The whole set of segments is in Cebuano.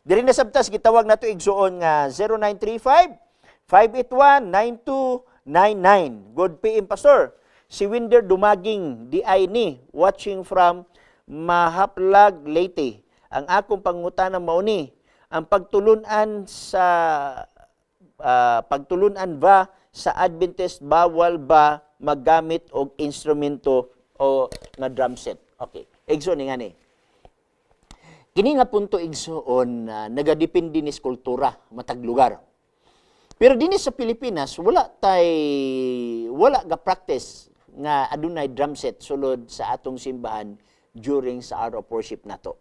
Diri na sabtas gitawag nato, igsuon, nga 0935 581 9299. Good PM, Pastor. Si Winder Dumaging di ay ni watching from Mahaplag, Leyte. Ang akong pangutana mao ni, ang pagtulunan sa pagtulunan ba sa Adventist, bawal ba maggamit og instrumento o nga drum set? Okay. Igsoon, ni nga ni. Kini nga punto, igsoon, nagadepende ni sa kultura matag lugar. Pero dinhi sa Pilipinas, wala ga practice nga adunay drum set sulod sa atong simbahan during sa hour of worship nato.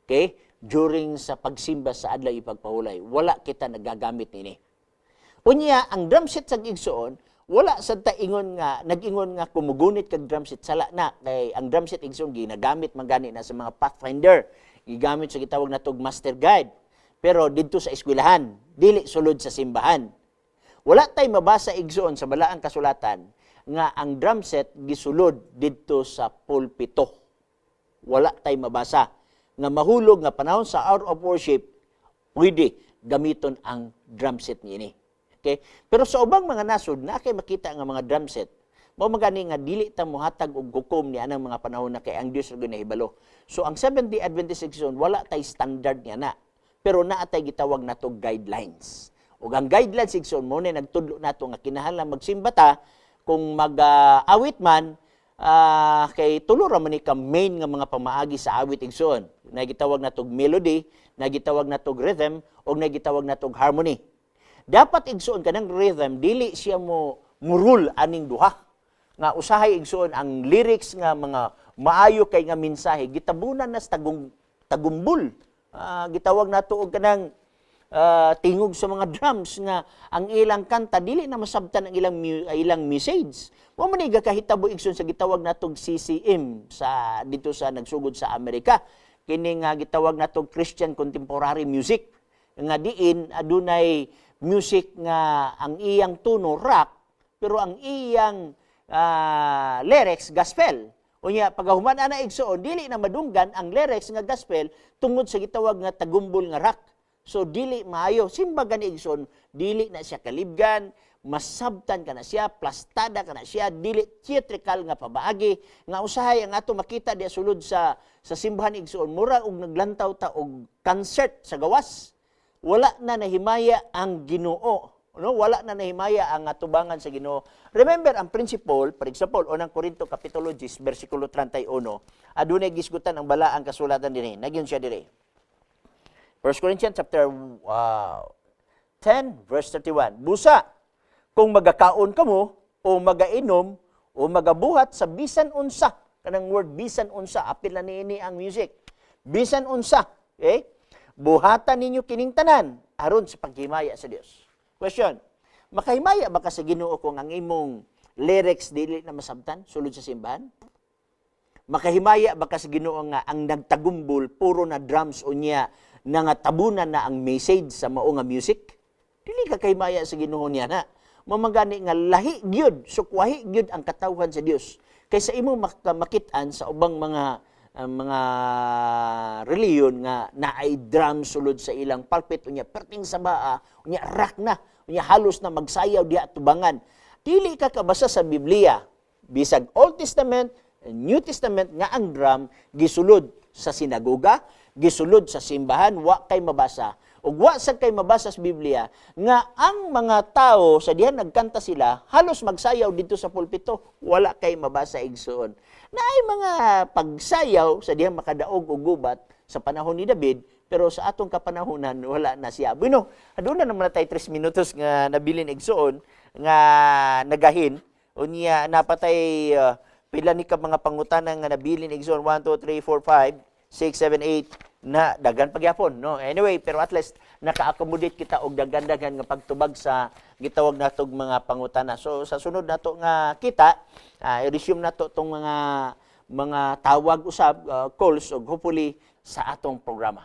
Okay? During sa pagsimba sa adlaw ipagpahulay, wala kita nagagamit nini. Unya, ang drum set sa igsoon, wala sa ta ingon nga nag-ingon nga kumugunit kag drum set, sala na, kay ang drum set, igsoon, ginagamit man gani na sa mga pathfinder, gigamit sa gitawag natog master guide. Pero didto sa eskwelahan, dili sulod sa simbahan. Wala tay mabasa, igsoon, sa balaang kasulatan nga ang drum set gisulod didto sa pulpito. Wala tay mabasa nga mahulog nga panahon sa hour of worship pwede gamiton ang drum set niini. Okay? Pero sa ubang mga nasod na kay makita nga mga drum set, mao magani nga dili ta mohatag og hukom ni anang mga panahon na kay ang Dios ra gyud nahibalo. So ang Seventh-day Adventist Igsoon, wala tay standard niya na. Pero naa tay gitawag nato guidelines. Ug ang guidelines, igsoon, mo na nagtudlo nato nga kinahanglan magsimba ta, kung mag-awit man, kay tulo ra man ni ka main nga mga pamaagi sa awit, igsoon. Na gitawag natog melody, na gitawag natog rhythm, ug na gitawag natog harmony. Dapat, igsoon, kanang rhythm dili siya mo murul aning duha. Nga usahay, igsoon, ang lyrics nga mga maayo kay nga mensahe gitabunan na sa tagong tagumbol. Gitawag nato og kanang tingog sa mga drums nga ang ilang kanta dili na masabtan ang ilang message. Mao man ni gakahitabo, igsoon, sa gitawag natog CCM sa dito sa nagsugod sa Amerika. Kini nga gitawag natog Christian Contemporary Music nga diin adunay music nga ang iyang tono rock pero ang iyang lyrics gospel. Unya pagahuman ana, igsoon, dili na madunggan ang lyrics nga gospel tungod sa gitawag nga tagumbol nga rock. So dili maayo. Simba gani, igsoon, dili na siya kalibgan, masabtan ka na siya, plastada ka na siya, dili theatrical nga pabaagi nga usahay ang ato makita diya sulod sa simbahan, igsoon, mura og naglantaw ta og concert sa gawas. Wala na nahimaya ang Ginoo. No, wala na nahimaya ang atubangan sa Ginoo. Remember ang principle, for example, unang Korinto kapitulo 10 bersikulo 31, adunay gisgutan ang balaang kasulatan dinhi. Nagyun siya dire. 1 Corinthians chapter 10 verse 31. Busa, kung magakaon kamo o magainom o magabuhat sa bisan unsa, kanang word "bisan unsa", apil na niini ang music. Bisan unsa, okay? Buhatan ninyo kining tanan aron sa paghimaya sa Dios. Question, makahimaya ba ka sa Ginoo kung ang imong lyrics dili na masabtan sulod sa simbahan? Makahimaya ba ka sa Ginoo nga ang nagtagumbol puro na drums unya na nga tabunan na ang message sa mao nga music? Dili ka kahimaya sa Ginoo niya na. Mamagani nga lahi gyud, sukwahi gyud ang katawhan sa Dios. Kaysa imo makit-an sa ubang mga reliyon nga naay drum sulod sa ilang pulpit, unya perting sabaa, unya rock na, unya halos na magsayaw diha tubangan. Dili ka kabasa sa Biblia, bisag Old Testament, New Testament, nga ang drum gisulod sa sinagoga, gisulod sa simbahan, wa kay mabasa. Ug wa sad kay mabasa sa Biblia nga ang mga tao sa dihan nagkanta sila halos magsayaw dito sa pulpito. Wala kay mabasa, igsoon. Naay mga pagsayaw sa dihang makadaog og gubat sa panahon ni David, pero sa atong kapanahonan wala na siya. Bueno, aduna naman na tay 3 minutos nga nabilin, igsoon, nga nagahin. Unya napatay pila ni ka mga pangutana nga nabilin, igsoon? 1 2 3 4 5 6 7 8 na daghan pagyapon, no? Anyway, pero at least naka-accommodate kita og daghan-daghan nga pagtubag sa gitawag natog mga pangutana. So sa sunod nato nga kita, i-resume nato tong mga tawag usab, calls, ug hopefully sa atong programa.